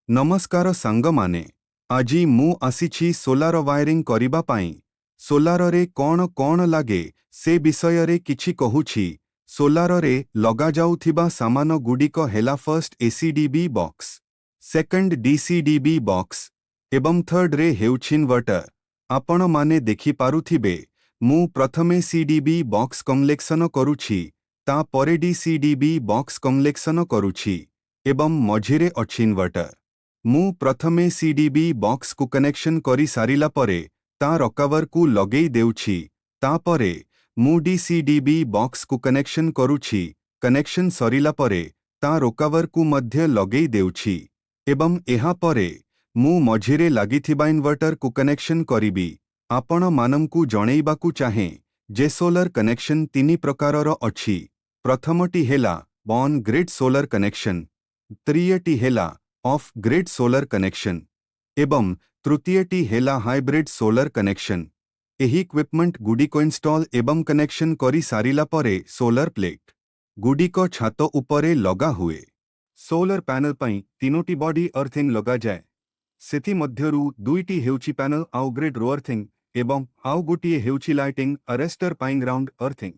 ନମସ୍କାର ସାଙ୍ଗମାନେ, ଆଜି ମୁଁ ଆସିଛି ସୋଲାର ୱାୟାରିଂ କରିବା ପାଇଁ। ସୋଲାରରେ କ'ଣ କ'ଣ ଲାଗେ, ସେ ବିଷୟରେ କିଛି କହୁଛି। ସୋଲାରରେ ଲଗାଯାଉଥିବା ସାମାନ ଗୁଡ଼ିକ ହେଲା ଫର୍ଷ୍ଟ ଏସିଡିବି ବକ୍ସ, ସେକେଣ୍ଡ ଡିସିଡିବି ବକ୍ସ ଏବଂ ଥର୍ଡରେ ହେଉଛି ଇନଭର୍ଟର। ଆପଣମାନେ ଦେଖିପାରୁଥିବେ, ମୁଁ ପ୍ରଥମେ ସିଡିବି ବକ୍ସ କନେକ୍ସନ କରୁଛି, ତାପରେ ଡିସିଡିବି ବକ୍ସ କନେକ୍ସନ କରୁଛି ଏବଂ ମଝିରେ ଅଛି ଇନଭର୍ଟର। ମୁଁ ପ୍ରଥମେ ସିଡିବି ବକ୍ସକୁ କନେକ୍ସନ କରି ସାରିଲା ପରେ ତାର କଭରକୁ ଲଗେଇ ଦେଉଛି। ତାପରେ ମୁଁ ଡିସିଡିବି ବକ୍ସକୁ କନେକ୍ସନ କରୁଛି। କନେକ୍ସନ ସରିଲା ପରେ ତାର କଭରକୁ ମଧ୍ୟ ଲଗେଇ ଦେଉଛି ଏବଂ ଏହାପରେ ମୁଁ ମଝିରେ ଲାଗିଥିବା ଇନଭର୍ଟରକୁ କନେକ୍ସନ କରିବି। ଆପଣମାନଙ୍କୁ ଜଣେଇବାକୁ ଚାହେଁ ଯେ ସୋଲାର କନେକ୍ସନ ତିନି ପ୍ରକାରର ଅଛି। ପ୍ରଥମଟି ହେଲା ଅନ୍ ଗ୍ରିଡ୍ ସୋଲାର କନେକ୍ସନ, ଦ୍ୱିତୀୟଟି ହେଲା ଅଫ୍ ଗ୍ରିଡ୍ ସୋଲାର କନେକ୍ସନ ଏବଂ ତୃତୀୟଟି ହେଲା ହାଇବ୍ରିଡ୍ ସୋଲାର କନେକ୍ସନ। ଏହି ଇକ୍ୱିପମେଣ୍ଟ ଗୁଡ଼ିକ ଇନଷ୍ଟଲ୍ ଏବଂ କନେକ୍ସନ କରି ସାରିଲା ପରେ ସୋଲାର ପ୍ଲେଟ୍ ଗୁଡ଼ିକ ଛାତ ଉପରେ ଲଗା ହୁଏ। ସୋଲାର ପ୍ୟାନେଲ ପାଇଁ ତିନୋଟି ବଡି ଅର୍ଥିଂ ଲଗାଯାଏ। ସେଥିମଧ୍ୟରୁ ଦୁଇଟି ହେଉଛି ପ୍ୟାନେଲ ଆଉ ଗ୍ରିଡ୍ ଅର୍ଥିଂ ଏବଂ ଆଉ ଗୋଟିଏ ହେଉଛି ଲାଇଟିଂ ଆରେଷ୍ଟର ପାଇଁ ଗ୍ରାଉଣ୍ଡ ଅର୍ଥିଂ।